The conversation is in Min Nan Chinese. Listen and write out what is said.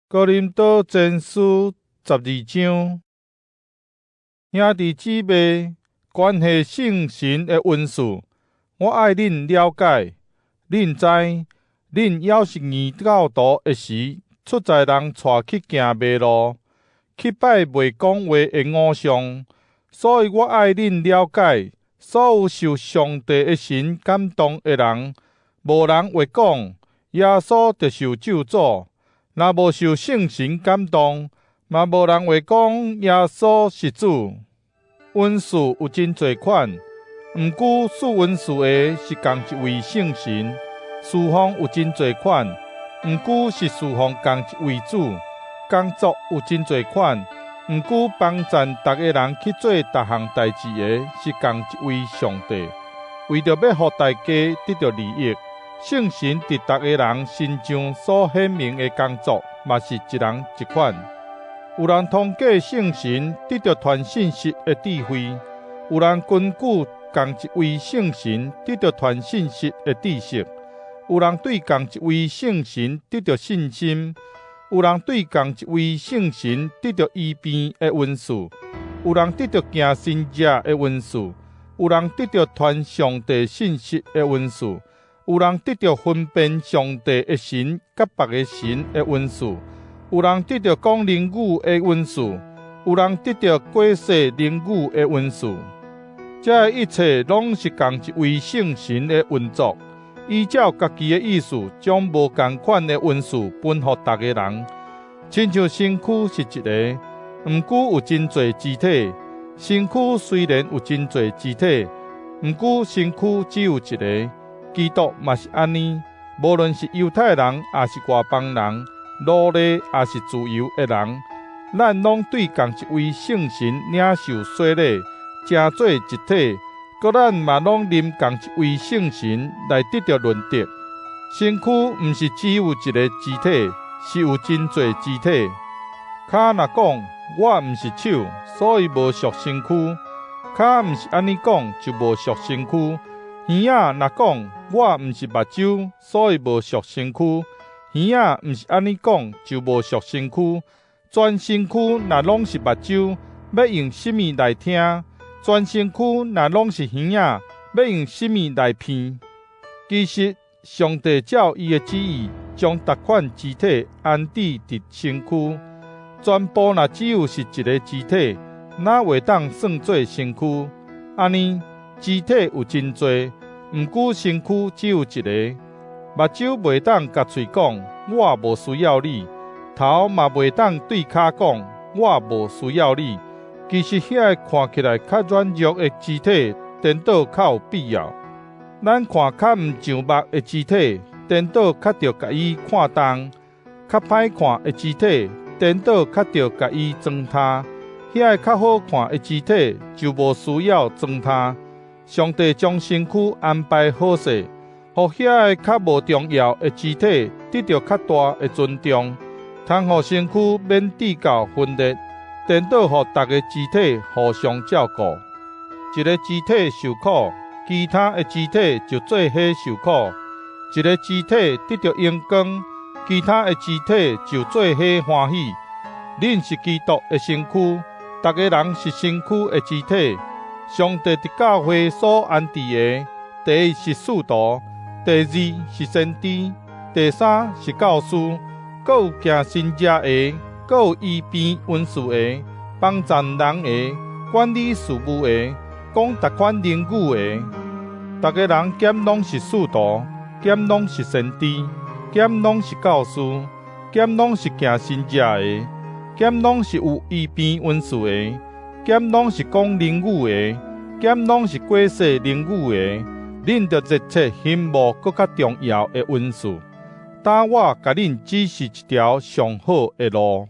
哥林多前書12章，兄弟姊妹，關係聖神的恩賜，我愛恁了解。恁知，恁猶是異教徒的時，出在人帶去行迷路，去拜袂講話的偶像。所以我愛恁了解，所有受上帝的神感動的人，無人會講耶穌著受咒詛。若無受聖神感動，嘛無人會講耶穌是主。恩賜有真濟款，毋過賜恩賜的是仝一位聖神；事奉有真濟款，毋過是事奉仝一位主。工作有真濟款，毋過幫贊逐个人去做逐項代誌的是仝一位上帝。為著欲予大家得著利益，聖神佇逐个人身上所顯明的工作，嘛是一人一款。有人通過聖神得著傳信息的智慧，有人根據仝一位聖神得著傳信息的知識，有人對仝一位聖神得著信心，有人對仝一位聖神得著醫病的恩賜，有人得著行神蹟的恩賜，有人得著傳上帝信息的恩賜。有人得著分辨上帝的神佮別个神的恩賜，有人得著講靈語的恩賜，有人得著解釋靈語的恩賜。這一切攏是仝一位聖神的運作，依照家己的意思，將無仝款的恩賜分予逐个人。親像身軀是一个，毋過有真濟肢體；身軀雖然有真濟肢體，毋過身軀只有一个。基督嘛是按呢，無論是猶太人，抑是外邦人，奴隸抑是自由的人，咱攏對仝一位聖神領受洗禮，成做一體，閣咱嘛攏啉仝一位聖神來得著潤德。身軀毋是只有一个肢體，是有真濟肢體。跤若講我毋是手，所以無屬身軀；跤毋是按呢講，就無屬身軀。耳仔若講我毋是目睭，所以無屬身軀；耳仔毋是按呢講，就無屬身軀。全身軀若攏是目睭，欲用啥物來聽？全身軀若攏是耳仔，欲用啥物來鼻？其實，上帝照伊的旨意，將逐款肢體安置佇身軀。全部若只有是一个肢體，哪會當算做身軀？按呢，肢體有真濟，毋過身軀只有一个。目睭袂當共喙講，我無需要你；頭嘛袂當對跤講，我無需要你。其實遐个看起來較軟弱的肢體，顛倒較有必要。咱看較毋上目的肢體，顛倒較著共伊看重；較歹看的肢體，顛倒較著共伊裝呾。遐个較好看的肢體，就無需要裝呾。上帝將身軀安排好勢，予遐个較無重要的肢體得著較大的尊重，通予身軀免致到分裂，顛倒予逐个肢體互相照顧。一个肢體受苦，其他的肢體就做伙受苦；一个肢體得著榮光，其他的肢體就做伙歡喜。恁是基督的身軀，逐个人是身軀的肢體。上帝佇教會所安置的，第一是使徒，第二是先知，第三是教師，閣有行神蹟的，閣有醫病恩賜的，幫贊人的，管理事務的，講逐款靈語的。逐个人敢攏是使徒，敢攏是先知，敢攏是教師，敢攏是行神蹟的，敢攏是有醫病恩賜的，敢攏是講靈語的，敢攏是解釋靈語的，恁著熱切欣慕閣較重要的恩賜。當我共恁指示一條上好的路。